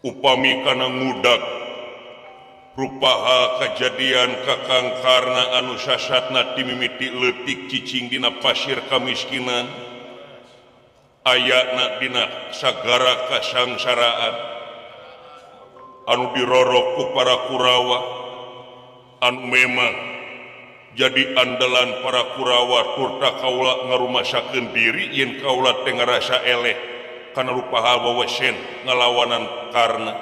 Upami kana ngudag rupa hal kejadian Kakang Karna anu sasatna timimiti leutik cicing dina pasir kamiskinan, ayana dina sagara kasangsaraan anu dirorok ku para Kurawa, anu memang jadi andalan para Kurawa turta kaula ngarumasakeun diri yen kaula teh ngarasa eleh kana rupa hal wewesen ngalawanan Karna.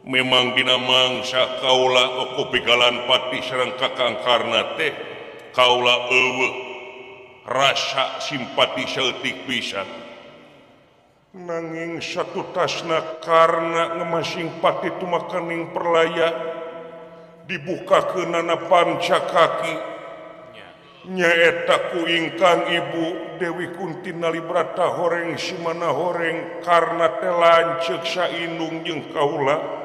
Memang dina mangsa kaula oku begalan pati sareng Kakang Karna teh kaula eueuh rasa simpati saeutik pisan. Nanging satutasna Karna ngemasing pati tumakaning perlaya dibukakeunana panca kaki nyaeta ku ingkang ibu Dewi Kunti Nalibrata horeng simana horeng Karna teh lanceuk saindung jeung kaula.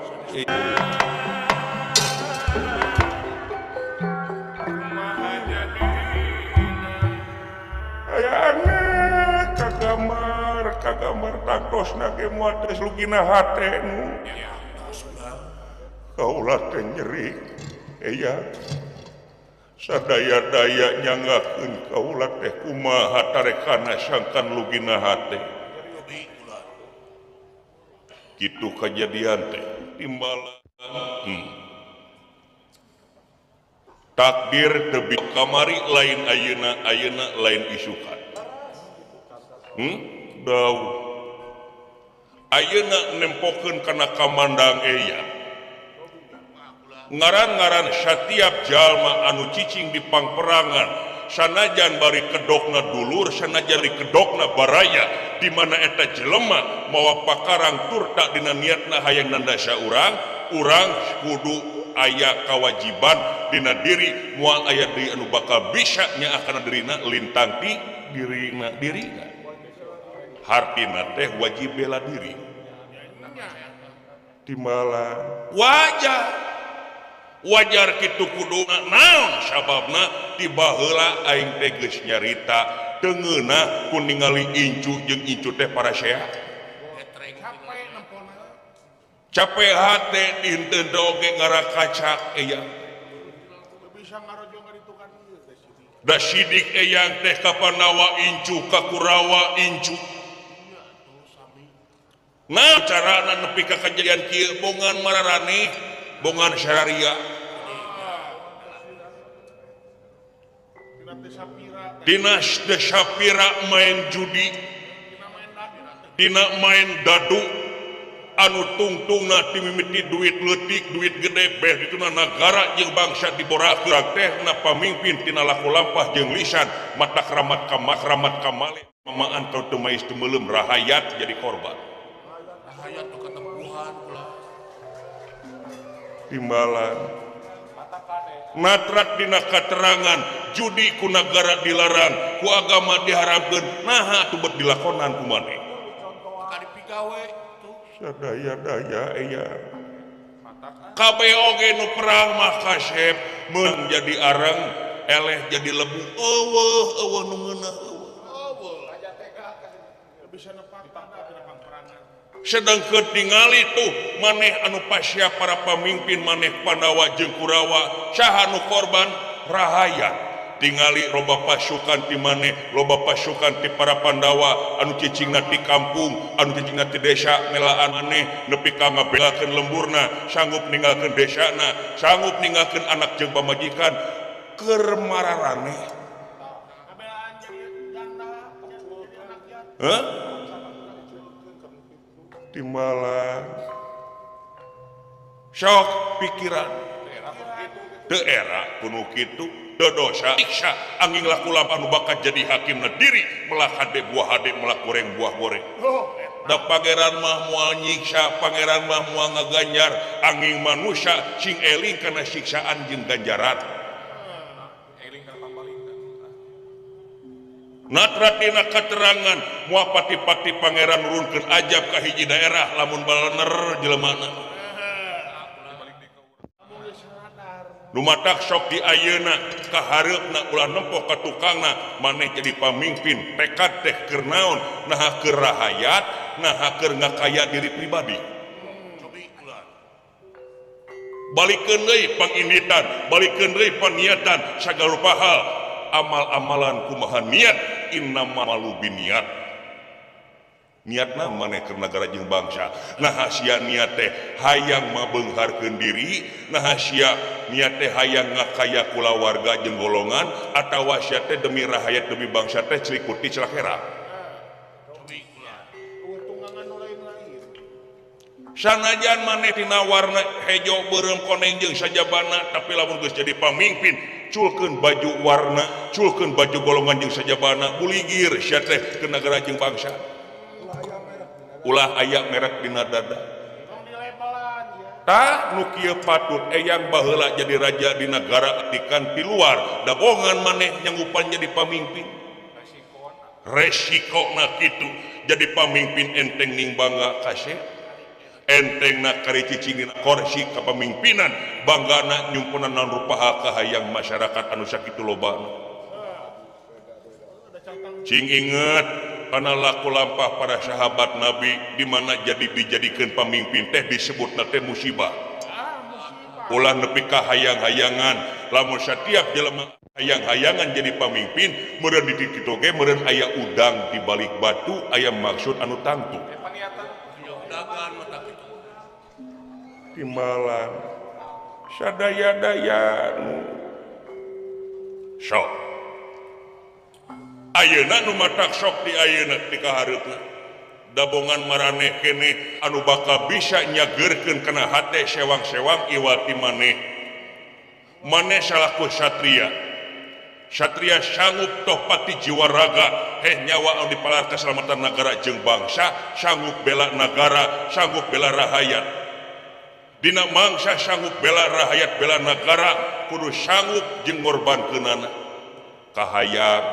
Ayana kagambar kagambar tangtosna ge moal teh lugina hate nu kaula teh nyeri aya sadaya-daya nyanggakeun kaula teh kumaha tarekana sangkan lugina hate kitu kajadian teh timbalan. Takdir tebi kamari lain ayeuna, ayeuna lain isukan. Dawuh ayeuna nempokeun kana kamandang eya. Ngaran-ngaran satiap jalma anu cicing di pangperangan sanajan bari kedokna dulur, sanajan bari kedokna baraya, di mana eta jelema mawa pakarang turta dina niatna hayang nandasa urang, urang kudu aya kawajiban dina diri moal aya deui anu bakal bisa nyaah kana dirina lintang ti dirina dirina. Hartina teh wajib bela diri. Timbalan wajar wajar kitu kuduna naon sababna ti baheula aing teh geus nyarita teu ngeunah ku ningali incu jeung incu teh parasea. Capek hate dinten oge ngarakacak eyang. Da sidik eyang teh ka Pandawa incu ka Kurawa incu. Nah carana nepi ka kajadian kieu bongan mararaneh bongan syariah. Dinas Desa Pira main judi, dina main dadu anu tungtungna timimiti duit leutik duit gede beh dituna nagara jeung bangsa diborakeun teh na pamimpin tina laku lampah jeung lisan mata keramat kamakramat kamale mamaan teu mais teu meuleum rahayat jadi korban. Rahayat nu katempuhan ulah. Timbalan natrat dina katerangan judi ku nagara dilarang ku agama diharamkeun naha atuh bet dilakonan ku maneh. Maka dipigawe tuh. Sadaya-daya aya kabeh oge nu perang mah kasep meun jadi arang eleh jadi lebu eueuh eueuh nu ngeunah eueuh. Sedangkeun tingali tuh maneh anu pasya para pamimpin maneh Pandawa jeung Kurawa saha nu korban rahayat tingali loba pasukan ti maneh loba pasukan ti para Pandawa anu cicingna ti kampung anu cicingna ti desa melaan maneh nepi ka ngabelakeun lemburna sanggup ninggalkeun desana sanggup ninggalkeun anak jeung pamajikan keur mararaneh. Hah? Timbalan sok pikiran teu era kuno kitu teu dosa siksa angin laku lampah nu bakal jadi hakimna diri melak hade buah hade melak goreng buah goreng. Da pangeran mah moal nyiksa, pangeran mah moal ngaganjar, angin manusia sing eling kana siksaan jeung ganjaran. Natratina katerangan moal pati-pati pangeran nurunkeun ajab ka hiji daerah lamun balener jelemana. Nu matak sok di ayeuna kahareupna ulah nempoh ka tukangna maneh jadi pamimpin tekad teh keur naon naha keur rahayat Nah, keur ngakaya diri pribadi. Balikeun deui panginditan, balikeun deui paniatan, sagala rupa hal amal-amalan kumaha niat, innamal a'malu binniyat. Niatna maneh keur nagara jeung bangsa. Nah, sia niat teh hayang mabeungharkeun diri, nah sia niat teh hayang ngakaya kulawarga jeung golongan, atawa sia teh demi rahayat demi bangsa teh celikuti celakera. Sanajan maneh tina warna hejo beureum koneng jeung sajabana, tapi lamun geus jadi pamimpin culkeun baju warna, culkeun baju golongan jeung sajabana, buligir sia teh keur nagara jeung bangsa. Ulah aya merek dina dada. Tah nu kieu patut eyang baheula jadi raja di nagara dikan di luar, dabongan maneh nyanggupan jadi pamimpin. Resikona kitu jadi pamimpin enteng ning bangga kasih. Enteng na kari cicing dina korsi kapamimpinan banggana nyumpunan naon rupa kahayang masyarakat anu sakitu lobana. Cing inget kana laku lampah para sahabat Nabi di mana jadi dijadikeun pamimpin teh disebutna teh musibah. Ulah nepi ka hayang-hayangan, lamun satiap jelema hayang-hayangan jadi pamimpin meureun di ditu ge meureun aya udang di balik batu, aya maksud anu tangtu. Timbalan sadaya-daya sok ayeuna nu matak sok di ayeuna di kahareupna dabongan maraneh keneh anu bakal bisa nyageurkeun kana hate sewang-sewang iwati maneh maneh salaku satria satria sanggup toh pati jiwa raga heh nyawa anu dipalar keselamatan negara jeung bangsa, sanggup bela negara, sanggup bela rahayat. Dina mangsa sanggup bela rahayat bela negara kudu sanggup jeung ngorbankeunana kahayang,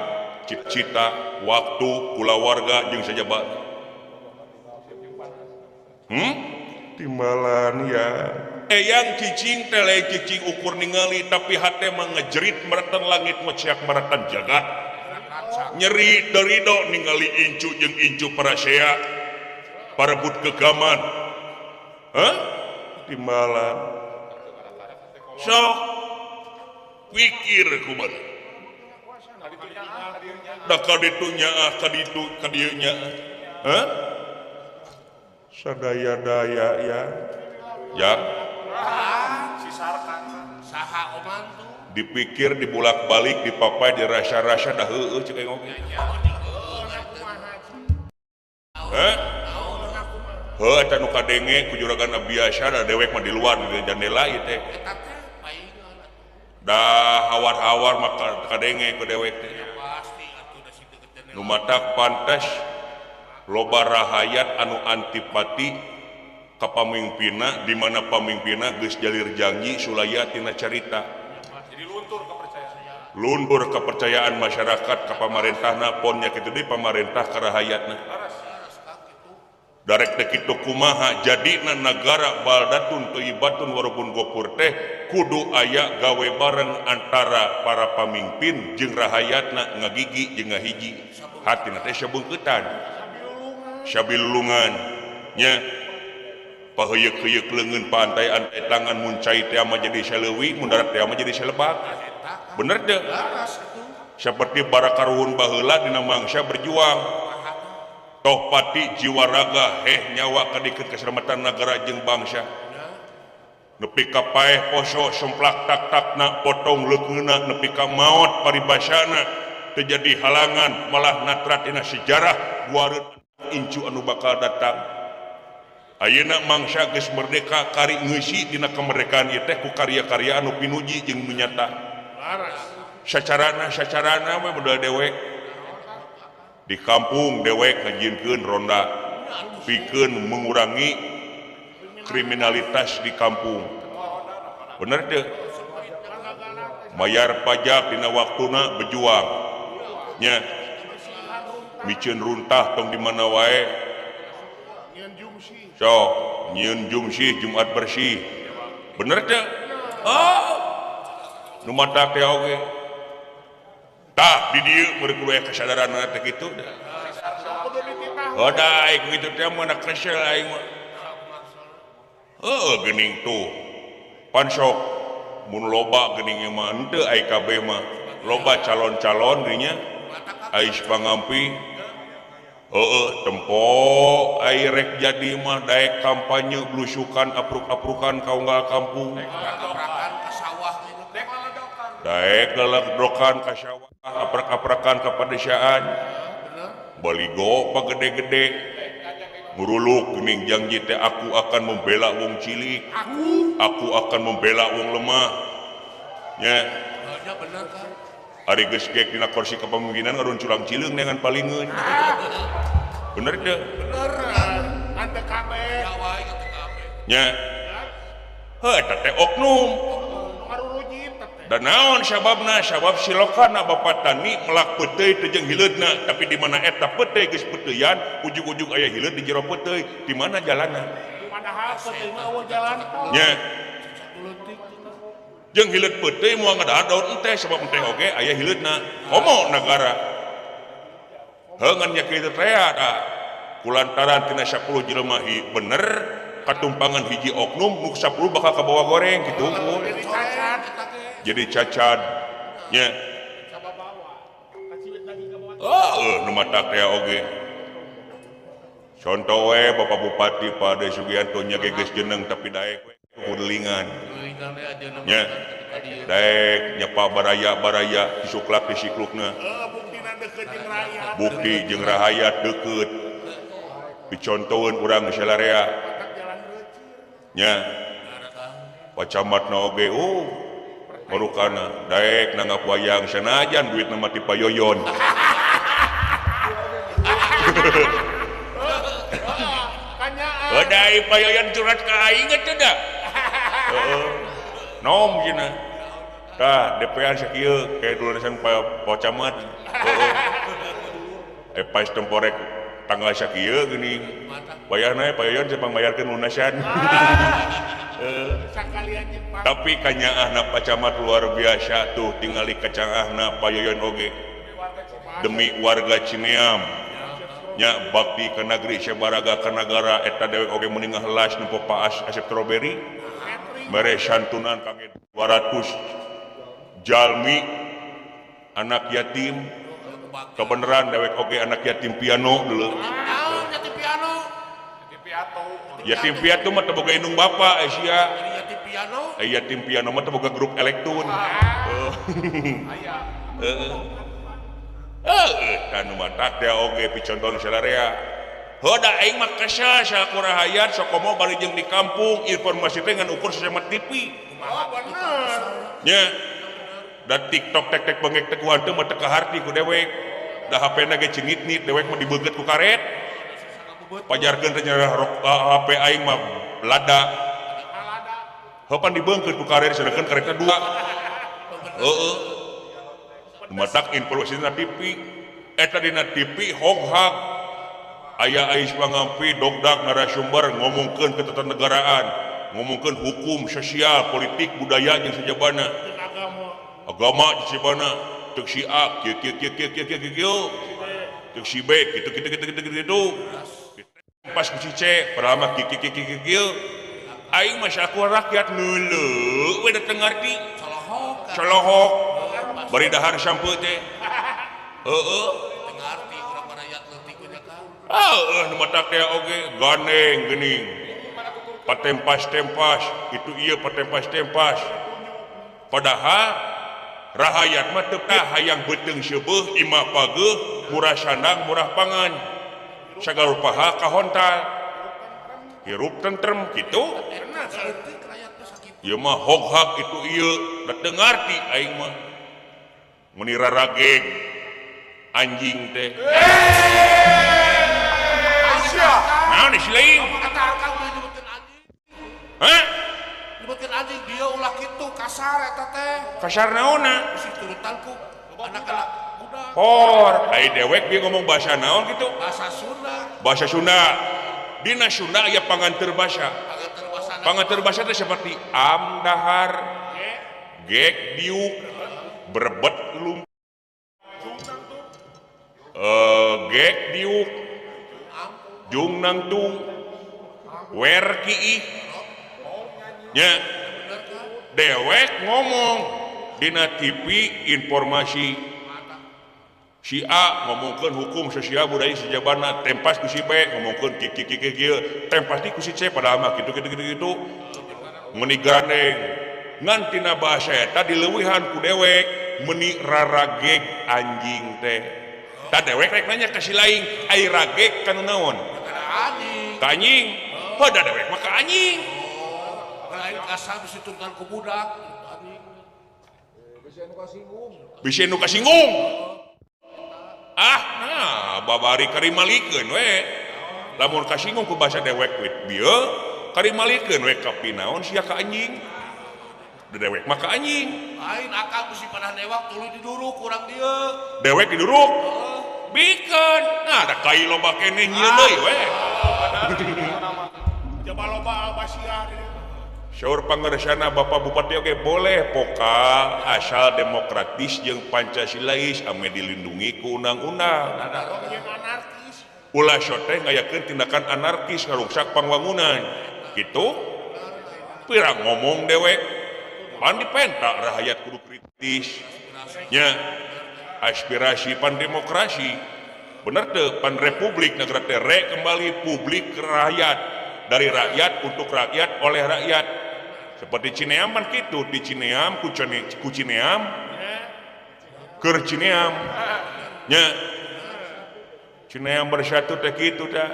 cita-cita, waktu, kulawarga jeung sajabana. Timbalan ya. Eyang cicing teh lain cicing ukur ningali tapi hate mah ngejerit mereten langit ngeceak mereten jagat. Nyeri derido ningali incu jeung incu parasea parebut kegaman. Hah? Timbalan. Sok pikir kumaha. Da kaditu nyaah kaditu kadieu nyaah. Hah? Sadaya-daya ya. Ya. Saha oman tuh? Dipikir dibulak-balik dipapai dirasa-rasa dah heueuh ceuk aing oge. Hah? Heuh eta nu kadenge ku juragan biasa da dewek mah di luar di jandela ieu teh. Dah hawar-hawar mah kadenge ku dewek teh. Nu matak pantes loba rahayat anu antipati ka pamimpinna di mana pamimpinna geus jalir janji sulaya tina carita. Jadi luntur kepercayaan. Luntur kepercayaan masyarakat ka pamarentahna pon nya kitu deui pamarentah ka rahayatna. Darek teh kitu kumaha jadina nagara baldatun thayyibatun walaupun gopur teh kudu aya gawe bareng antara para pamimpin jeung rahayatna ngagigi jeung ngahiji. Hatina teh sabeungkeutan. Sabilulungan nya paheuyeuh-heuyeuk leungeun pantai-antai tangan mun cai teh mah jadi saleuwi mun darat teh mah jadi salebak. Bener teu? Seperti barakaruhun baheula dina mangsa berjuang. Toh pati jiwa raga heh nyawa kadikeun keselamatan negara jeung bangsa. Nepi ka paeh poso semplak tak-takna potong leungeunna nepi ka maot paribasana teu jadi halangan malah natrat dina sejarah guareun incu anu bakal datang. Ayeuna mangsa geus merdeka kari ngeusi dina kemerdekaan ieu teh ku karya-karya anu pinuji jeung nu nyata. Sacarana-sacarana we modal dewek. Di kampung dewek ngajieunkeun ronda pikeun mengurangi kriminalitas di kampung. Bener teu? Mayar pajak dina waktuna berjuang. Nya. Miceun runtah tong di mana wae. Sok nyieun jumsih Jumat bersih. Bener teu? Oh. Nu matak teh oge. Tah di dieu meureun kudu aya kasadaranna teh kitu. Oh daek gitu teh mana kesel aing mah. Heuh geuning tuh. Pan sok mun loba geuning mah henteu ai kabeh mah. Loba calon-calon dinya Ais Pangampi. Heeh tempo ai rek jadi mah daek kampanye blusukan apruk-aprukan ka unggal kampung. Daek leledokan ka sawah, aprak-aprakan ka padesaan. Baligo pagede-gede. Nguruluk geuning janji teh aku akan membela wong cilik. Aku akan membela wong lemah. Nya. Ari geus gek dina kursi kepemimpinan ngarun curang cileung dengan palingeun. Bener teu? Bener. Ante kabeh. Nya. Heuh eta teh oknum. Dan naon sababna? Sabab silokana bapak tani melak peuteuy teu jeung hileudna, tapi di mana eta peuteuy geus peuteuyan, ujug-ujug aya hileud di jero peuteuy, di mana jalanna? Padahal peuteuy mah eueuh jalan tol. Nya. Jeung hileud peuteuy moal ngadahar daun enteh sabab enteh oge aya hileudna. Komo nagara. Heuh ngan nya kitu teh da. Kulantaran tina 10 jelema bener katumpangan hiji oknum nu 10 bakal kabawa goreng kitu. Jadi cacat nya. Oh, nu matak teh oge. Contoh we Bapak Bupati Pak Ade Sugianto nya ge geus jeneng tapi daek we kudelingan. Nya. Daek nyepa baraya-baraya disuklak disiklukna. Bukti jeung rahayat deukeut. Dicontoheun urang geus salarea. Nya. Pacamatna oge oh marukana daek nanggap wayang sanajan duitna mah ti payoyon. Heuh daek payoyon curhat ka aing teh da. Heeh. Nom cenah. Tah DPR sakieu kayak tulisan Pak Camat. Heeh. Pas temporek tanggal sakieu geuning. Bayarna payoyon teh pangbayarkeun lunasan. Tapi kanyaahna Pak Camat luar biasa tuh tingali kacangaahna payoyon oge demi warga Cineam nya bakti ka nagri sabaraga ka nagara eta dewek oge meuni ngahelas nu paas asep strawberry mere santunan kangge 200 jalmi anak yatim kebenaran dewek oge anak yatim piano dulu. Yatim piatu mah teu boga indung bapa Asia. Yatim piano? Yatim piano mah teu boga grup elektun. Heeh. Heeh, tah nu matak teh oge picontohna salarea. Heuh da aing mah kesel sakur hayat sokomo bari jeung di kampung informasi teh ngan ukur sasemat TV. Oh, bener. Nya. Da TikTok tek-tek bengek teh ku hantu mah teu kaharti ku dewek. Da HP-na ge cingit-nit dewek mah dibeugeut ku karet. Pajarkeun teh nya HP aing mah lada. Heuh pan dibeungkeut ku karet sedengkeun karetna dua. Heeh. Matak informasi na TV. Eta dina TV hoghag aya Ais Pangampi dogdag narasumber ngomongkeun ketatanegaraan, ngomongkeun hukum, sosial, politik, budaya jeung sajabana. Agama jeung sajabana. Ceuk si A kieu kieu kieu kieu kieu kieu kieu. Ceuk si B kitu kitu kitu kitu kitu. Pas ku si C padahal mah kieu kieu kieu kieu. Aing mah sakuar rakyat neuleuh we da teu ngarti. Colohok. Bari dahar sampeu teh. Heeh. Teu ngarti urang rakyat leutik we ka. Heeh nu matak teh oge gandeng geuning. Patempas-tempas itu ieu patempas-tempas. Padahal rahayat mah teu hayang beuteung seubeuh imah pageuh murah sandang murah pangan. Sagala rupa hal kahontal. Hirup tentrem kitu. Ieu mah hoghag itu ieu da teu ngarti aing mah. Meuni rarageg anjing teh. Naon si lain? Hah? Nyebutkeun anjing dia ulah kitu kasar eta teh. Kasar naonna? Bisi turutan ku anak-anak budak. Hor, ai dewek dia ngomong bahasa naon kitu? Bahasa Sunda. Bahasa Sunda. Dina Sunda aya panganteur basa. Panganteur basa teh seperti am dahar, gek diuk, berebet lumpat. Gek diuk, Jung nangtung wer kiih nya dewek ngomong dina TV informasi si A ngomongkeun hukum sosial budaya sejabana tempas ku si B ngomongkeun kieu kieu kieu tempas di ku si C padahal mah kitu kitu kitu kitu meuni gandeng ngan tina bahasa eta dileuwihan ku dewek meuni rarageg anjing teh tah dewek rek nanya ka si lain ai rageg kanu naon ka anjing heuh da dewek mah ka anjing lain kasar bisi tunggal ku budak anjing bisi nu kasinggung ah nah babari karimalikeun we lamun kasinggung ku bahasa dewek we bieu karimalikeun we ka pinaon sia ka anjing da dewek mah ka anjing lain akal bisi panah dewek tuluy diduruk urang dieu dewek diduruk bikeun nah da kai loba keneh nyieun deui we coba loba albasiah Syaur pangersana Bapak Bupati oge boleh pokal asal demokratis jeung Pancasilais ame dilindungi ku undang-undang. Ulah sote ngayakeun tindakan anarkis ngaruksak pangwangunan. Gitu? Pira ngomong dewek pan dipenta rakyat kudu kritis. Nya aspirasi pan demokrasi. Bener teu pan republik negara teh re kembali publik ke rakyat, dari rakyat untuk rakyat oleh rakyat. Seperti Cineam kan gitu, di Cineam, ku Cineam, keur Cineam, nya Cineam bersatu teh kitu tah.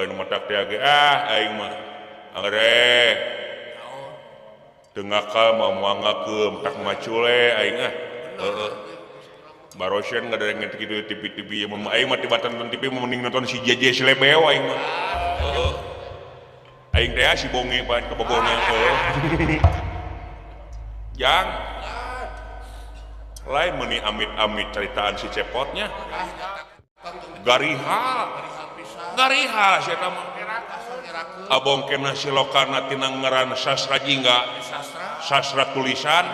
Nu matak teh ge ah aing mah angere. Teu ngakal mah moal ngakeum tak macule aing ah. Heeh. Barosen ngadengeun kitu TV-TV mah aing mah tibatan nonton TV mah mending nonton si JJ Slebeo aing mah. Heeh. Aing teh si bonge pan kebogona heuh. Jang lain meuni amit-amit ceritaan si cepotnya. Garihal. Garihal si eta mah. Abong kena silokana tina ngaran sastra jingga. Sastra tulisan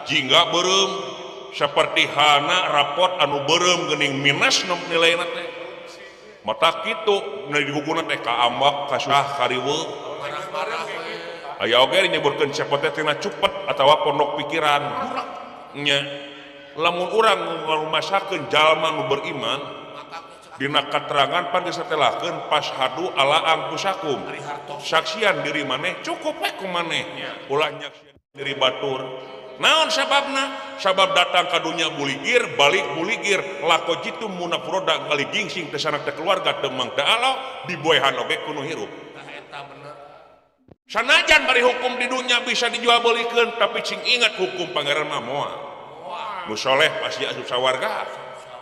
jingga beureum seperti hana rapot anu beureum geuning minus nilaina teh. Mata kitu nu dihukuna teh ka ambak ka susah kariweuh. Aya oge nyebutkeun cepot teh tina cupet atawa pondok pikiran. Nya lamun urang ngarumasakeun jalma nu beriman dina katerangan pan geus satelakeun pashadu ala angkusakum. Saksian diri maneh cukup we ku maneh. Ulah nyaksian diri batur. Naon sababna? Sabab datang ka dunya buligir, balik buligir, lako jitu munafuroda ngaligingsing teh sanak teh keluarga teu mang teu alo, diboehan oge ku nu hirup. Sanajan bari hukum di dunya bisa dijual belikeun, tapi cing ingat hukum pangeran mah moal. Nu soleh pasti asup sawarga,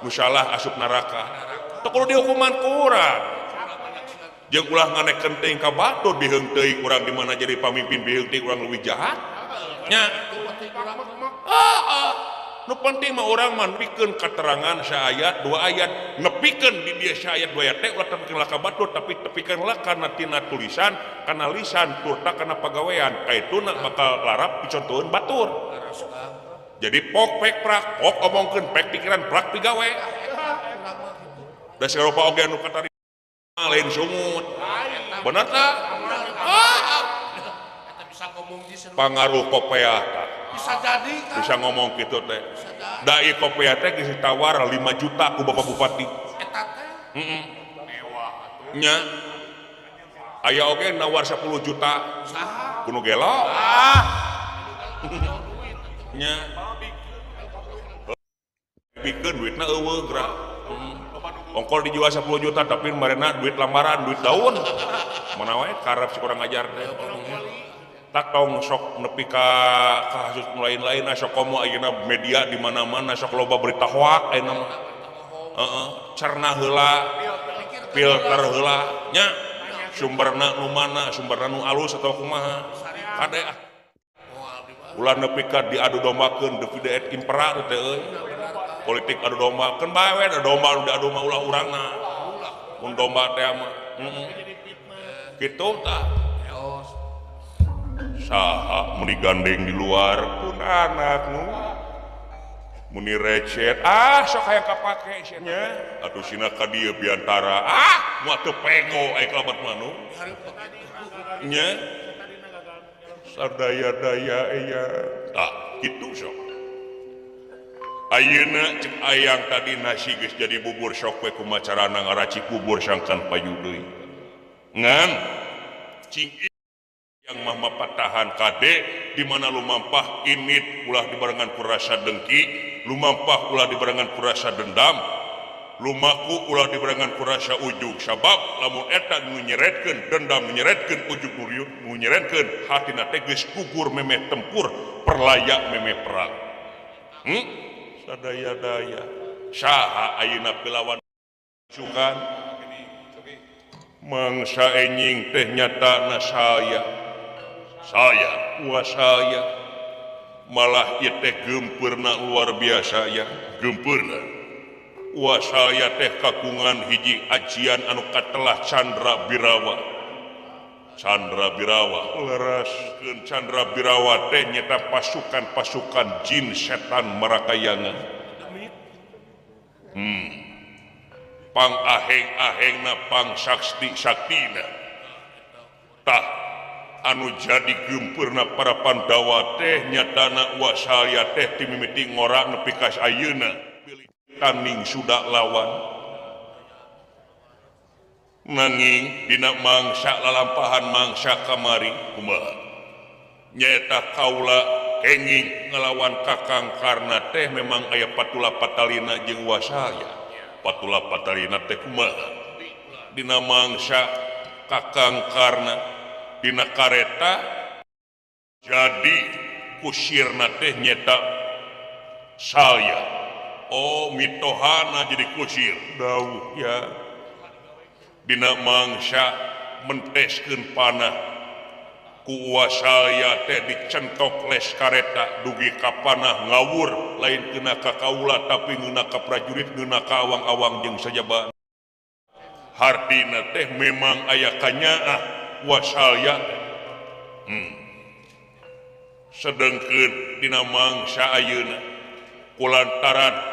nu salah asup neraka. Teu kudu dihukuman ku urang. Jeung ulah nganekeun teuing ka batur biheung teuing urang di mana jadi pamimpin biheung teuing urang leuwih jahat. Nya nu penting mah urang mah nepikeun katerangan saayat dua ayat nepikeun di dieu saayat dua ayat teh ulah tepikeun lah ka batur tapi tepikeun lah kana tina tulisan kana lisan turta kana pagawean kaituna bakal larap dicontoheun batur. Jadi pok pek prak pok omongkeun pek pikiran prak pigawe da sarupa oge anu katarima lain sungut bener tah pangaruh kopeah bisa jadi kan? Bisa ngomong gitu teh dai kopeah teh geus ditawar 5 juta ku bapak bupati eta teh heeh mewah atuh nya aya oge nawar 10 juta saha ku nu gelo ah nya pikeun duitna eueuh geura ongkol dijual 10 juta tapi marena duit lamaran duit daun mana wae karep si kurang ajar teh tak tong sok nepi ka kasus lain-lain sok komo ayeuna media di mana-mana sok loba berita hoak ayeuna mah heeh cerna heula filter heula nya sumberna nu mana sumberna nu alus atau kumaha kade ah ulah nepi ka diadu dombakeun divide et impera teh euy politik adu domba keun bae we da domba nu diadu mah ulah urangna mun domba teh mah heeh kitu tah saha meuni gandeng di luar pun anak nu Muni recet ah sok hayang kapake nya atuh sina ka dieu biantara ah moal teu pego aya kalabat manuk nya sadaya-daya aya tah kitu sok ayeuna cek ayang tadi nasi geus jadi bubur sok we kumaha carana ngaracik bubur sangkan payu deui ngan cing yang mah patahan kade di mana lumampah init ulah dibarengan ku rasa dengki, lumampah ulah dibarengan ku rasa dendam, lumaku ulah dibarengan ku rasa ujug. Sabab lamun eta nu nyeretkeun dendam, nyeretkeun ujug, nu nyeretkeun hatina teh geus gugur memeh tempur perlayak memeh perang. Sadaya-daya saha ayeuna pilawan sukan mangsa enjing teh nyatana saya saya saya malah ieu teh gempeurna luar biasa ya gempeurna wah saya teh kagungan hiji ajian anu katelah Chandra Birawa. Chandra Birawa leraskeun Chandra Birawa teh nyeta pasukan-pasukan jin setan marakayangan. Pang aheng-ahengna pang sakti-saktina tah anu jadi gempeurna para Pandawa teh nyatana wasalya teh timimiti ngora nepi ka ayeuna tanding sudah lawan. Nanging dina mangsa lalampahan mangsa kamari kumaha nyaeta kaula kenging ngelawan Kakang Karna teh memang aya patula patalina jeung wasalya. Patula patalina teh kumaha dina mangsa Kakang Karna dina kareta jadi kusirna teh nyeta saya. Oh mitohana jadi kusir dauh ya dina mangsa menteskeun panah ku wasalya teh dicentok les kareta dugi ka panah ngawur lain kena ka kaula tapi ngeuna ka prajurit ngeuna ka awang-awang jeung sajaba. Hartina teh memang aya kanyaah wasalya. Sedengkeun dina mangsa ayeuna kulantaran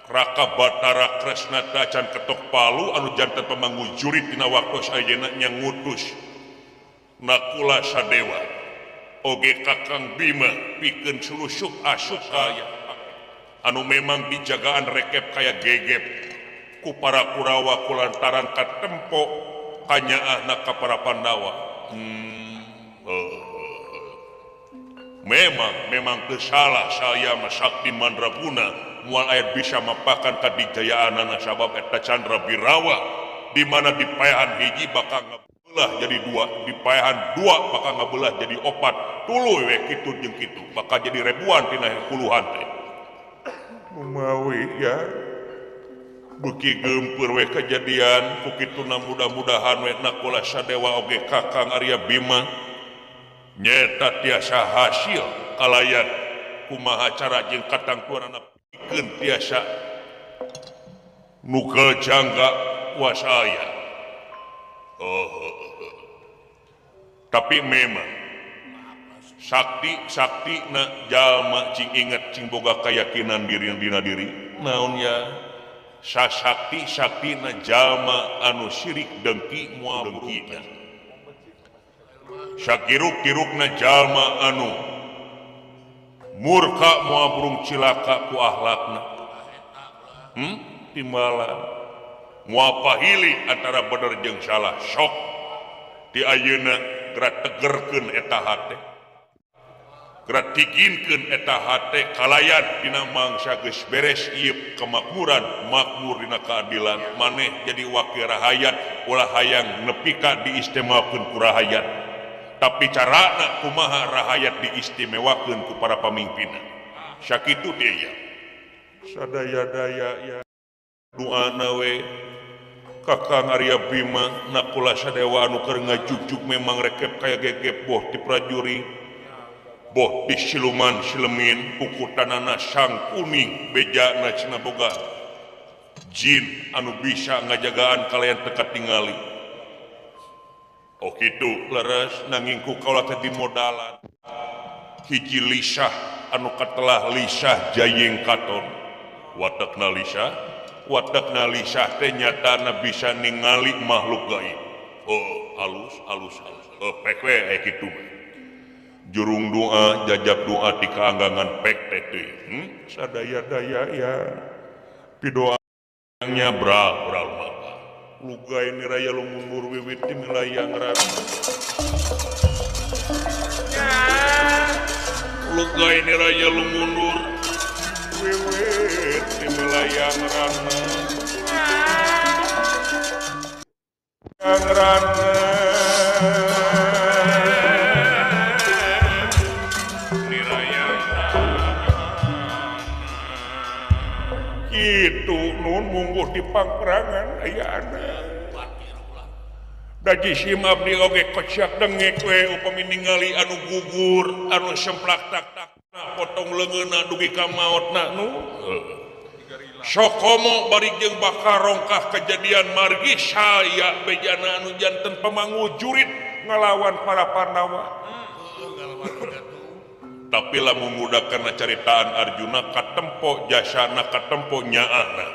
Raka Batara Kresna tacan ketok palu anu janten pamanggu jurit dina waktu ayeuna nya ngutus Nakula Sadewa oge Kakang Bima pikeun sulusup asup kaya anu memang dijagaan rekep kaya gegep ku para Kurawa kulantaran katempo kanyaahna ka para Pandawa. Memang teu salah saya mah sakti mandraguna moal aya bisa mapakan kadijayaanana sabab eta Chandra Birawa di mana dipaehan hiji bakal ngabelah jadi dua, dipaehan dua bakal ngabelah jadi opat, tuluy we kitu jeung kitu bakal jadi ribuan tina puluhan teh. Kumawi ya beuki geumpeur we kejadian ku kituna mudah-mudahan we Nakula Sadewa oge Kakang Arya Bima nyeta tiasa hasil kalayan kumaha cara jeung katangtuanana pikeun tiasa nukel jangga wasaya. Tapi memang sakti na jalma cing inget cing boga keyakinan diri dina diri naon ya sasakti sakti na jalma anu sirik dengki moal dengkina sakiruk-kirukna jalma anu murka moal burung cilaka ku akhlakna. Timbalan moal pahili antara bener jeung salah sok di ayeuna geura tegerkeun eta hate geura tiginkeun eta hate kalayan dina mangsa geus beres ieu kemakmuran makmur dina keadilan maneh jadi wakil rahayat ulah hayang nepi ka diistimewakeun ku rahayat tapi carana kumaha rahayat diistimewakeun ku para pamimpinna sakitu deui ya sadaya-daya ya doana we Kakang Arya Bima Nakula Sadewa anu keur ngajugjug memang rekep kaya gegep boh ti prajurit boh di siluman silemin kukutanana sang kuning bejana cenah boga jin anu bisa ngajagaan kalian teka tingali. Oh kitu leres nanging ku kaula teh dimodalan hiji lisah anu katelah lisah jayeng katon watakna lisah watakna lisah teh nyatana bisa ningali makhluk gaib. Oh halus halus halus. Oh pek we aya kitu mah. Jurung doa jajab doa ti kaanggangan pek teh teuing. Sadaya-daya ya. Pidoanya bral bral maka. Lugai niraya lumundur wiwit di milayang rana. Lugai niraya lumundur wiwit di milayang rana. Rana. Itu nun mungguh di pangperangan aya anak. Da jisim abdi oge kocak dengek we upami ningali anu gugur anu semplak tak tak potong leungeunna dugi ka maotna nu. Sokomo bari jeung bakal rongkah kejadian margi saya bejana anu janten pamangu jurit ngalawan para Pandawa. Tapi lamun muda karena caritaan Arjuna katempo jasana katempo nyaana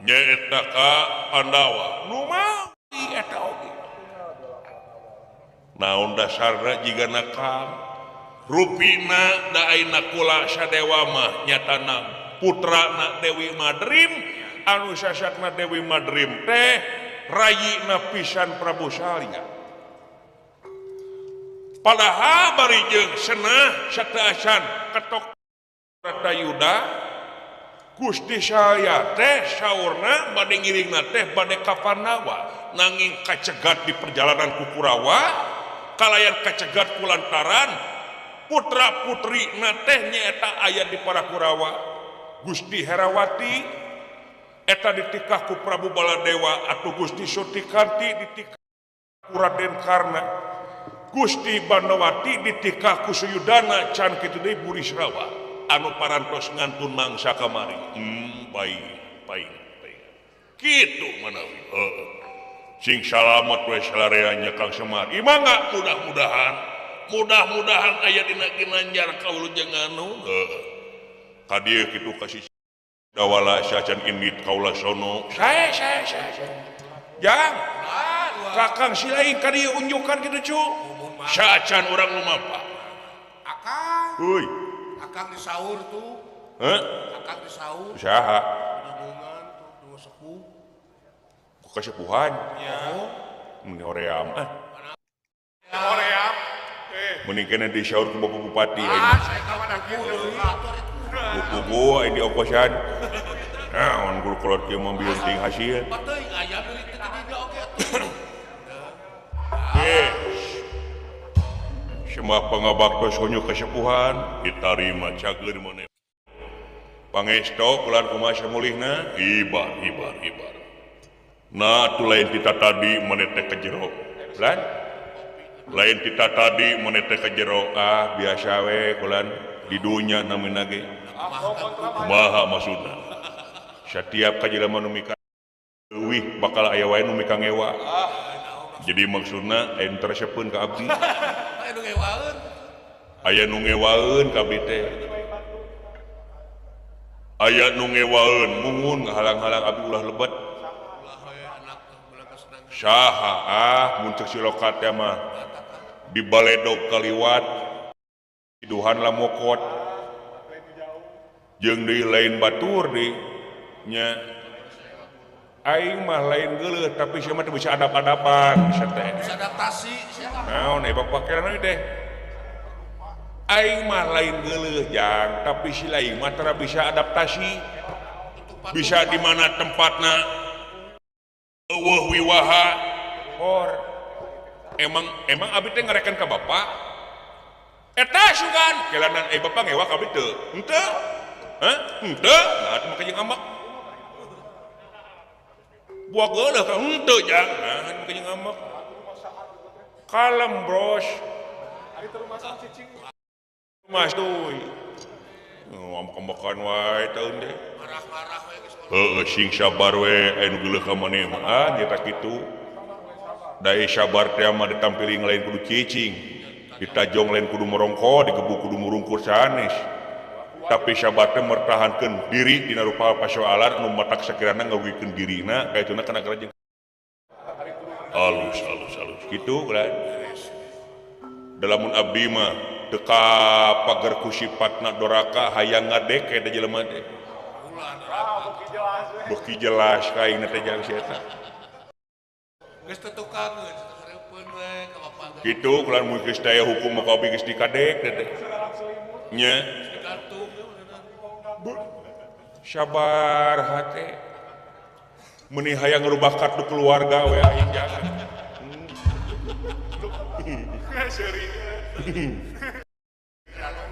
nyaeta ka Pandawa nu mawi eta oge naon dasarna jigana ka rupina da aina kula sadewa mah nyatana putrana Dewi Madrim anu sasakna Dewi Madrim teh rayina pisan Prabu Salya. Padahal bari jeung senah sateuacan ketok Bratayuda Gusti Salya teh saurna bade ngiringna teh bade ka Pandawa nanging kacegat di perjalanan ku Kurawa kalayan kacegat ku lantaran putra putrina teh nyaeta aya di para Kurawa. Gusti Herawati eta ditikah ku Prabu Baladewa atau Gusti Sutikanti ditikah ku Raden Karna, Gusti Bandawati ditikah ku Suyudana can kitu deui Burisrawa anu parantos ngantun mangsa kamari. Baik baik baik kitu manawi. Heeh sing salamet we salarea nya Kang Semar. Imangga mudah-mudahan mudah-mudahan aya dina ginanjar kaulujengan nu. Heeh kadieu kitu kasih dawala sacan indit kaula sono sae sae sae jang kakang silain kadieu unjukan kitu cu sacan urang lumampa akang euy akang disaur tuh heuh akang disaur saha dudungan tuh dua sepuh ku kasepuhan ya mun hoream ah hoream mending kena disaur ku Bapak Bupati ah saya kawan kieu kuku di oposan naon guru kolot kieu mah bieu ting hasil teuing aya deui teu di oge atuh. Semua pangabaktos honyu kasepuhan ditarima cager maneh pangesto kulan kumaha samulihna ibar ibar ibar nah atuh lain tita tadi maneh teh ka jero lan lain tita tadi maneh teh ka jero ah biasa we kulan di dunya namina ge kumaha maksudna setiap kajelema nu mika leuwih bakal aya wae nu mika ngewa jadi maksudna aya nu teresepeun ka abdi aya nu ngewaeun ka abdi teh aya nu ngewaeun mungun ngahalang-halang abdi ulah lebet saha ah mun cek silokat teh mah di baledog kaliwat Duhan lah mokot jeung deui lain batur deui nya aing mah lain geuleuh tapi sia mah teu bisa adap-adapan bisa teh bisa adaptasi sia naon eh bapak kirana teh aing mah lain geuleuh jang tapi si lain mah tara bisa adaptasi bisa di mana tempatna eueuh wiwaha hor emang emang abdi teh ngareken ka bapak eta sugan kelanan eh bapak ngewa ka abdi teu henteu hah henteu nah atuh maka jeung ambek buah geuleuh ka henteu jang nah maka jeung ambek kalem bros mas tuy ambek-ambekan wae taun deh marah-marah we geus heueuh sing sabar we aya nu geuleuh ka maneh mah ah nya kitu da sabar teh mah ditampiling lain kudu cicing. Ditajong lain kudu merongko, digebuk kudu murungkur sanes. Tapi sahabatnya mertahankan diri dina rupa pasoalan anu matak sakirana ngarugikeun dirina kaituna kana kerajaan. Halus halus halus kitu kan. Dalamun abdi mah teu ka pager ku sipatna doraka hayang ngadeke da jelema teh. Beuki jelas ka aing teh jang si eta. Geus teu tukangeun hareupeun we ka bapak. Kitu kulan mun geus daya hukum mah kabeh geus dikadek teh. Nya. Sabar hate. Meuni hayang ngerubah kartu keluarga we aing jangan.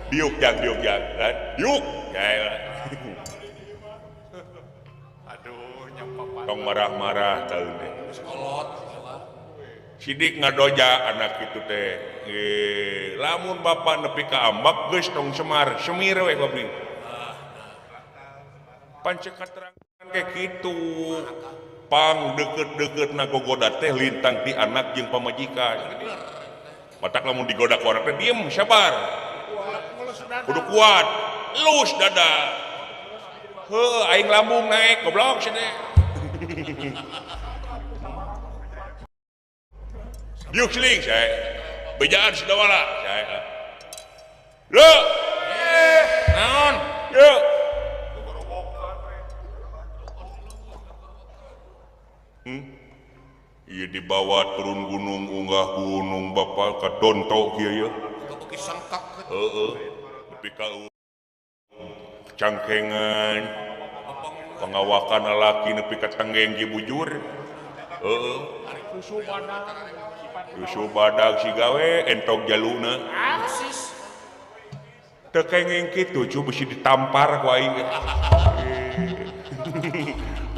Diuk jang diuk jang. Diuk. Aduh nyampapan. Tong marah-marah taun teh. Sidik ngadoja anak itu teh. Lamun bapak nepi ka ambak geus tong semar, semir we abdi. Pancek katerangan kayak kitu. Pang deket-deket na gogoda teh lintang ti anak jeung pamajikan. Matak lamun digoda ku anak teh diem sabar. Kudu kuat, lus dada. Heuh aing lambung naik goblok sia teh. Diuk siling saya. Bejaan Sudawala saya. Lho. Naon? Yuk. Ieu dibawa turun gunung unggah gunung bapak ka donto kieu ye. Beuki sangkak. Heeh. Nepi ka cangkengan. Pangawakan lalaki nepi ka tenggeng ge bujur. Heeh. Susu badag si gawe entok jaluna. Teu kenging kitu cu bisi ditampar ku aing.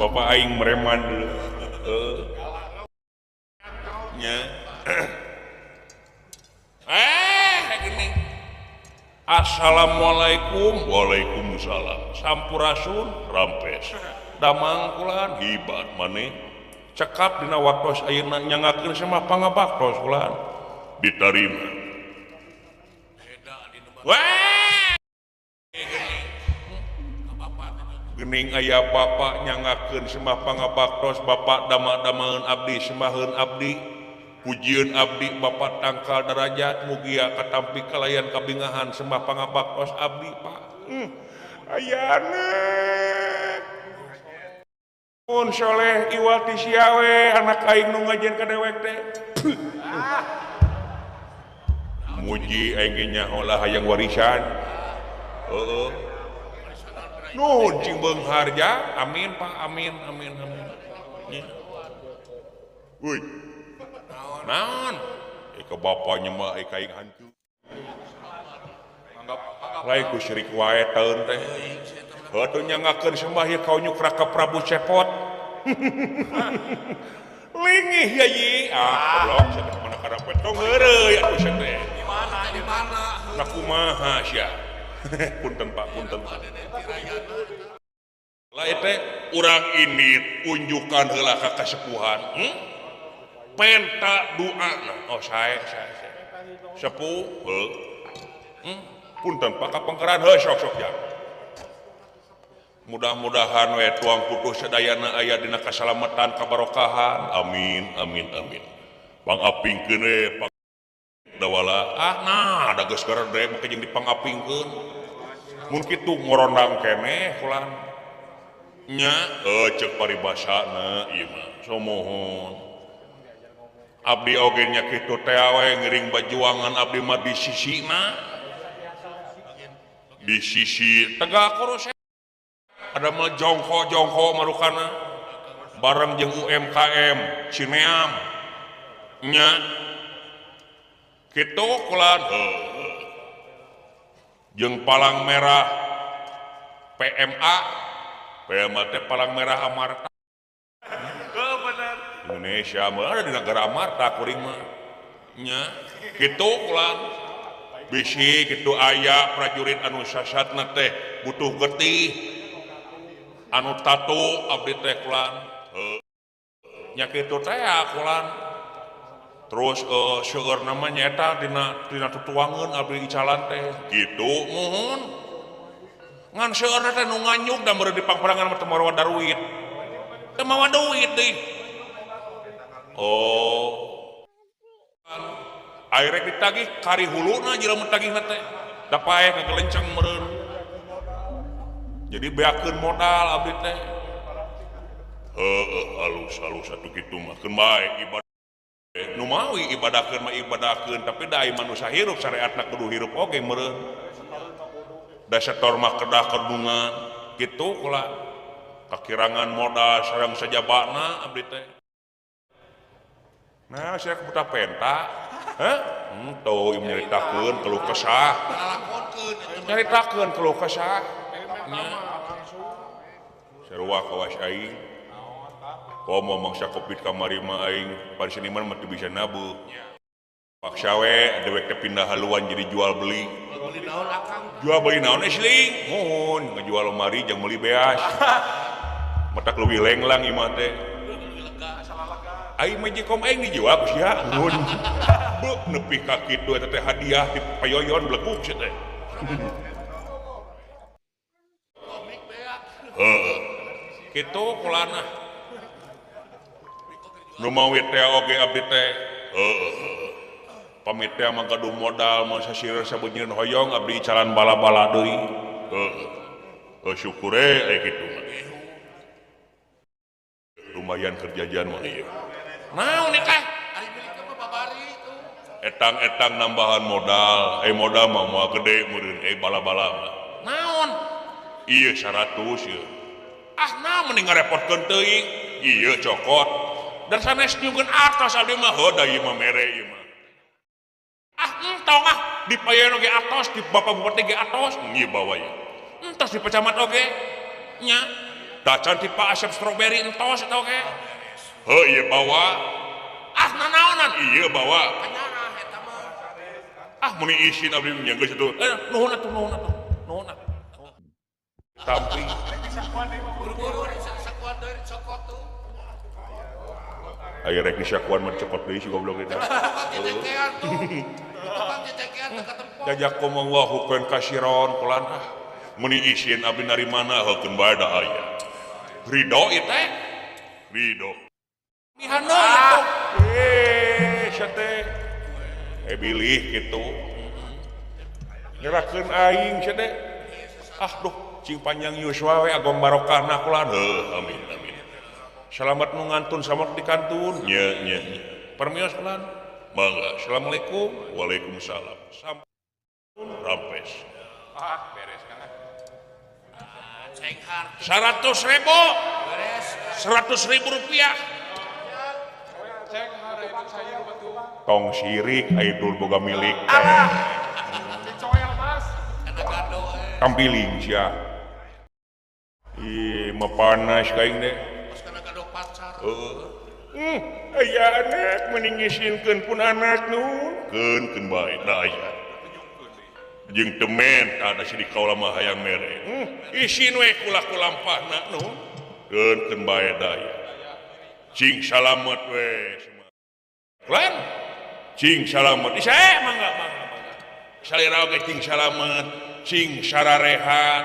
Bapak aing mereman dulu. Nya. Gini. Assalamualaikum. Waalaikumsalam. Sampurasun rampes. Damang kulan hibat maneh. Cekap dina waktos ayeuna nyangakeun sama pangabaktos kulan. Ditarima. Wah. Gening aya bapak nyangakeun semah pangabaktos bapak dama-damaeun abdi semaheun abdi pujieun abdi bapak tangkal derajat mugia katampi kalayan kabingahan semah pangabaktos abdi pak. Ayana mun soleh iwati siawe anak aing nu ngajen ka dewek teh. Muji aing ge nyaho lah hayang warisan. Heeh. Nuhun cing beunghar ja. Amin pak, amin amin amin. Woi. Naon? Ka bapaknya mah ka aing hantu. Lain ku syirik wae taeun teh. Heuh teu nyangakeun sembah ieu ka unyuk Raka Prabu Cepot. Lingih ya yi. Ah, goblok sia teh mana karapet tong heureuy atuh sia teh. Di mana? Di mana? Na kumaha sia? Punten Pak, punten. Lah teh urang ini unjukan heula ka kasepuhan. Penta doana. Oh sae sae sae. Sepuh heuh. Punten Pak kapengkeran heuh sok-sok jang. Mudah-mudahan we tuang putus sadayana aya dina kasalamatan kabarokahan. Amin amin amin. Pangapingkeun we dawala. Ah nah da geus garede make jeung dipangapingkeun. Mun kitu ngorondang keneh kulan. Nya ceuk paribasana ieu mah. Somohon. Abdi oge nya kitu teh we ngiring bajuangan abdi mah di sisina. Di sisi tegak kurus ada mah jongko-jongko marukana bareng jeung UMKM Cineam nya kitu kulan jeung Palang Merah PMA PMA teh Palang Merah Amarta. Indonesia mah ada di negara Amarta kuring mah nya kitu kulan bisi kitu aya prajurit anu sasatna teh butuh getih anu tatu abdi teh kulan nya kitu teh kulan Terus seueur namanya eta dina tutuangeun abdi icalan teh gitu muhun. Ngan seueurna teh nu nganyuk da meureun di pangperangan mah teu mawa duit. Teu mawa duit deui. Oh. Air rek ditagih kari huluna jelema tagihna teh. Da paeh kagelenceng meureun. Jadi beakeun modal abdi teh. Heueuh halus-halus atuh kitu mah keun bae ibadah. Nu mawi ibadahkeun mah ibadahkeun tapi da ai manusia hirup syariatna kudu hirup oge meureun. Da setor mah kedah kedungan kitu kula kakirangan modal sareng sajabana abdi teh. Nah, sia buta penta. Hah? Henteu ieu nyaritakeun keluh kesah. Nyaritakeun keluh kesah. Nya. Sarua kawas aing. Komo mangsa Covid kamari mah aing pari seniman mah teu bisa nabuh. Paksa we dewek teh pindah haluan jadi jual beli. Jual beli naon esling? Muhun ngajual lemari jeung meuli beas. Matak leuwih lenglang ieu mah teh. Aing magicom aing dijual ku sia. Muhun. Beuh nepi ka kitu eta teh hadiah di payoyon bleguk sia teh. Heuh. Kitu kulana. Nu mawi teh oge abdi teh heueuh pamit teh mah gaduh modal mun sasieun sabeunyeun hoyong abdi icalan bala-bala deui heueuh syukur aya kitu mah lumayan kerjaan mah ieu naon teh ari milikna mah babari tuh etang-etang nambahan modal modal mah moal gede meureun bala-bala mah naon ieu 100 ieu ah naon mending ngarepotkeun teuing ieu cokot dan sanes nyungkeun atos abdi mah heuh da ieu mah mere ieu mah. Ah entong ah di payeun oge atos di bapak bupati ge atos ieu bawa ieu. Entos di pecamat oge nya. Da can ti Pak Asep Strawberry entos eta oge. Heuh ieu bawa. Ah nanaonan ieu bawa. Ah meuni isin abdi nya geus atuh. Nuhun atuh nuhun atuh. Nuhun atuh. Tampi. Buru-buru sakuan deui cokot tuh. Ayo rek disakuan mah cokot deui si goblok eta. Jazakumullahu khairan kasiron kulan ah. Meuni isin abdi narimana heukeun bae da aya. Ridho ieu teh. Ridho. Mihana atuh. Sia teh. Bilih kitu. Nyerahkeun aing sia teh. Ah duh cing panjang yuswa we agong barokahna kulan. Heuh amin amin. Selamat nu ngantun selamat di kantun. Nya nya nya. Permios kulan. Mangga. Assalamualaikum. Waalaikumsalam. Sampun rampes. Ah, beres kan. 100.000. Beres. 100.000 rupiah. Tong sirik aya dul boga milik teh. Tampiling sia. Ih, mah panas ka aing teh. Aya anak mending ngisinkeun pun anak nun keun bae da aya jeung teu menta da si kaula mah hayang mere isin we kula kulampahna nun keun bae da aya cing salamet we kulan cing salamet isae mangga mangga mangga salira oge cing salamet cing sararehat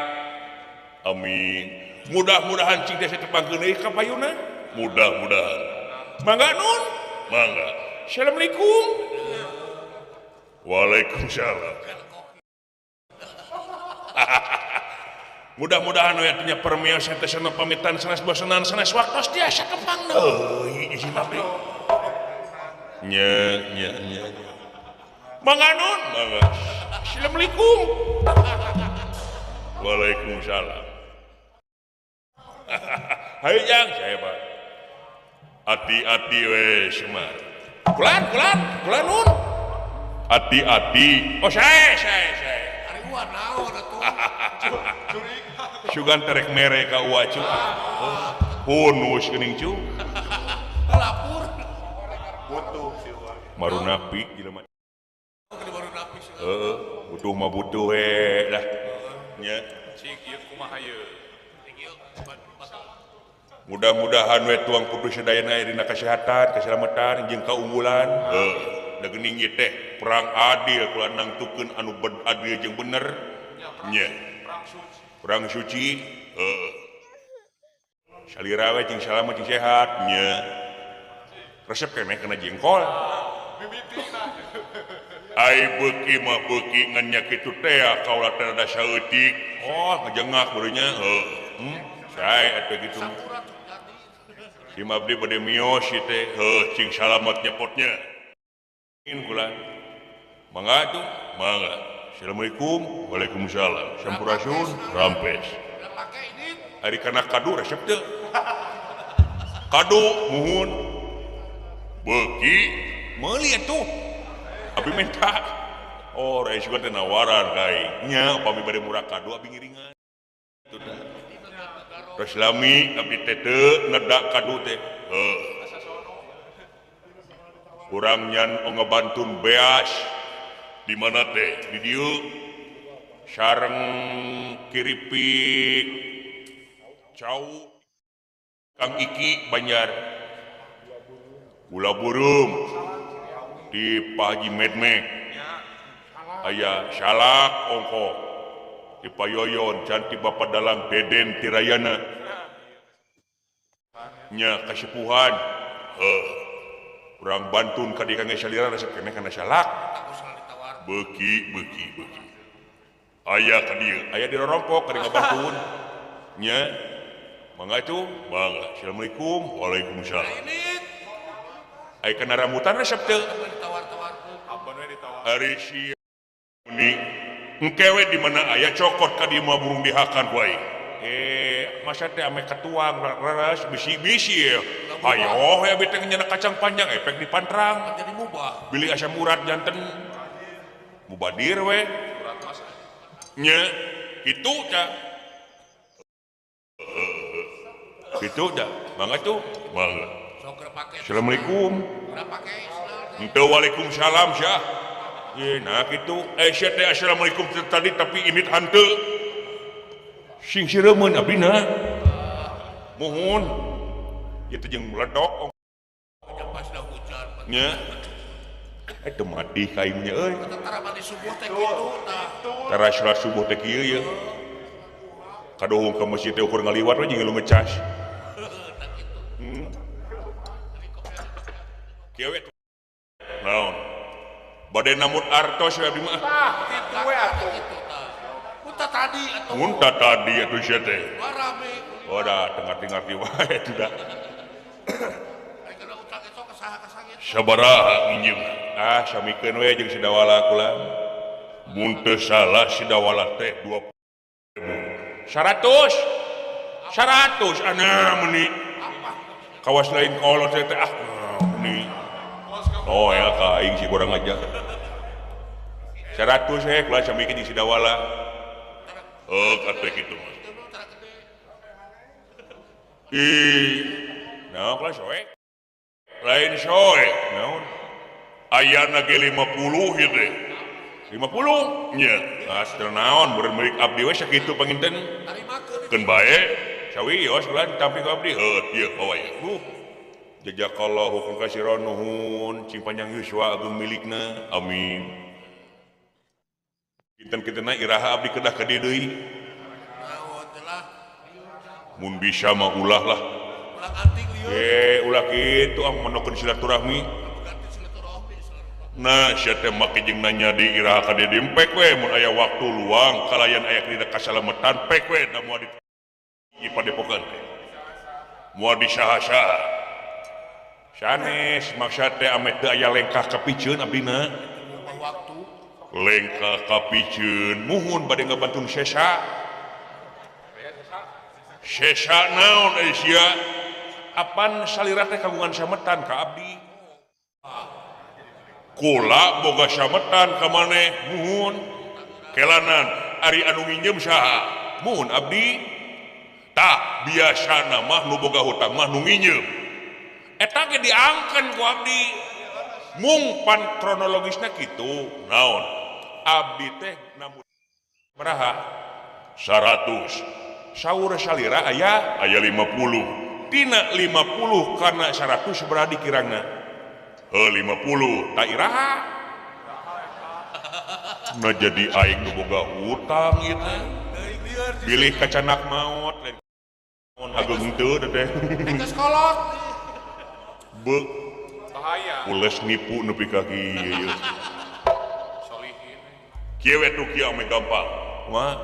amin mudah-mudahan cing teh tepangkeun deui ka payuna mudah-mudahan mangga nun mangga assalamualaikum waalaikumsalam mudah-mudahan we nya permios teh sana pamitan sanes bosenan sanes waktos tiasa kepang deui izin abdi nya nya nya mangga nun mangga assalamualaikum waalaikumsalam hayu jang saya Pak hati-hati we semar kulan kulan kulan nun hati-hati oh saya ari uwa naon atuh sugan terek mere ka uwa cu hunus geuning cu lapur butuh si uwa marunapi jelema marunapi heuh butuh mah butuh we lah nya cik ieu kumaha ieu Mudah-mudahan we tuang putu sadayana aya dina kasehatan, keselamatan jeung kaunggulan. Heuh, da geuning ieu teh perang adil kula nangtukeun anu adil jeung bener. Nya. Perang suci. Heuh. Salira we jeung salamet jeung sehat nya. Resep keneh kana jengkol. Ai beuki mah beuki ngan nya kitu teh kaula teh rada saeutik. Oh, ngejengak beureunnya. Heuh. Sae atuh kitu. Si abdi bade mios ieu teh, heuh cing salamet nyepotnya. Ingin kula. Mangga atuh, mangga. Assalamualaikum. Waalaikumsalam. Sampurasun, rampes. Ari kana kadu resep teu? Kadu muhun. Beuki meuli atuh. Abi minta. Oh, rais gua teh nawaran ka aing. Nya upami bade murah kadu abi ngiringan. Kitu tah. Terus lami abdi teh teu nedak kadu teh. Heuh. Urang nyan ngebantun beas. Di mana teh? Di dieu. Sareng kiripik cau Kang Iki Banjar. Gula burung di Pak Haji Medmek. Aya salak ongko di Payoyon cantik Bapak Dalang Deden Tirayana. Nya kasepuhan. Heuh. Urang bantun ka dieu kangge salira resep keneh kana salak. Beuki beuki beuki. Aya ka dieu, aya di rorompok ka dieu ngabantun. Nya. Mangga atuh, mangga. Assalamualaikum. Waalaikumsalam. Ai kana rambutan resep teu? Ari si meni engke we di mana aya cokot ka dieu mah burung dihakan ku aing. Masa teh ame katuang raras bisi-bisi ya. Hayoh we abi teh nyeuna kacang panjang efek dipantrang. Jadi mubah. Bilih asam urat janten mubadir we. Nya kitu tah. Kitu tah. Mangga tuh, mangga. Assalamualaikum. Henteu waalaikumsalam syah. Ye nah kitu. Sia teh assalamualaikum tadi tapi imit hanteu. Sing sireumeun abdina. Muhun. Ieu teh jeung meledok. Nya. Teu mati ka aing nya euy. Tara mandi subuh teh kitu tah. Tara salat subuh teh kieu ye. Kadohong ka masjid teh ukur ngaliwat we jeung lu ngecas. Kieu we. Naon? Bade namut artos we abdi mah. Tah, kitu we atuh. Munta tadi atuh. Munta tadi atuh sia teh. Rame. Oh da teu ngarti-ngarti wae atuh da. Ai kana utang eta ka saha ka sangit. Sabaraha nginjem? Ah, samikeun we jeung si Dawala kula. Mun teu salah si Dawala teh 20.000. 100. 100 ana meuni. Kawas lain kolot teh ah meuni. Oh ya ka aing si kurang aja. 100 we kula samikeun jeung si Dawala. Oh, kata kitu mah. Ih, naon kula soek? Lain soek, naon? Ayana ge 50 ieu teh. 50? Nya. Ah, teu naon meureun milik abdi we sakitu panginten. Keun bae, sawios kula ditampi ku abdi. Heuh, ieu bawa ieu. Jazakallahu khairan kasiran nuhun, cing panjang yuswa ageung milikna. Amin. Kinten-kintenna iraha abdi kedah ka dieu deui. Mun bisa mah ulah lah. Ulah kitu ah menokeun silaturahmi. Nah, sia teh make jeung nanya di iraha ka dieu pek we mun aya waktu luang kalayan aya dina kasalametan pek we da moal di padepokan teh. Moal disaha-saha. Sanes maksad teh ame teu aya lengkah kapiceun abdina. Lengkah kapiceun muhun bade ngabantun sesa. Sesa naon euy sia? Apan salira teh kagungan sametan ka abdi. Kula boga sametan ka maneh muhun. Kelanan ari anu nginjem saha? Muhun abdi. Tah biasana mah nu boga hutang mah nu nginjem. Eta ge diangkeun ku abdi. Mung pan kronologisna kitu naon? Abdi teh namun baraha 100. Saur salira aya 50. 50 tina 50 kana 100 sabaraha dikirangna? Heuh 50 tak iraha. Nah jadi aing nu boga hutang ieu teh. Bilih kacanak maot lain ageung teu teh. Geus kolot. Be Bahaya. Ules nipu nepi ka kieu. Solihin. Kieu we tuh kieu ame gampang. Kumaha?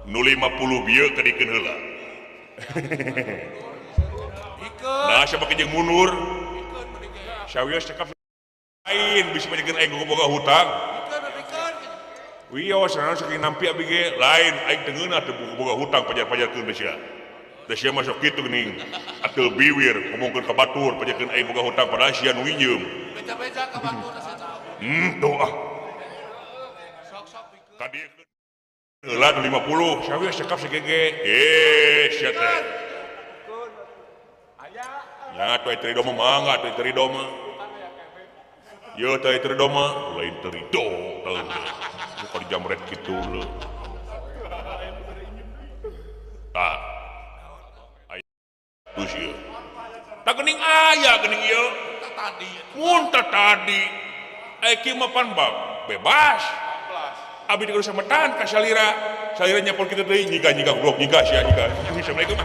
Nu 50 bieu kadikeun heula. Ikeun. Nah siapa jeung mundur? Ikeun mending ge. Sawios cekap lain bisa pajakeun aing boga hutang. Ikeun ikeun. Wios naon saking nampi abi ge lain aing teu ngeunah teu boga hutang pajar-pajarkeun teh sia. Da sia mah sok kitu geuning. Atuh biwir ngomongkeun ka batur pajakeun aing boga hutang padahal sia nu nginjeum. Beja-beja ka batur asa teh. Tuh ah. Sok-sok ikeun. Ka dieu heula nu 50 sawios cekap sagege. Eh sia teh. Nya atuh teu ridho mah mangga atuh teu ridho mah. Yeuh teh teu ridho mah lain teu ridho tahu teh. Bukan jamret kitu leuh. Tah. Aya terus ieu. Tah geuning aya geuning ieu. Tah tadi. Mun tah tadi. Aya kieu mah pan bebas. Abi dikudu sametan ka salira. Salira nyapol kitu deui nyiga-nyiga goblok nyiga sia nyiga. Assalamualaikum.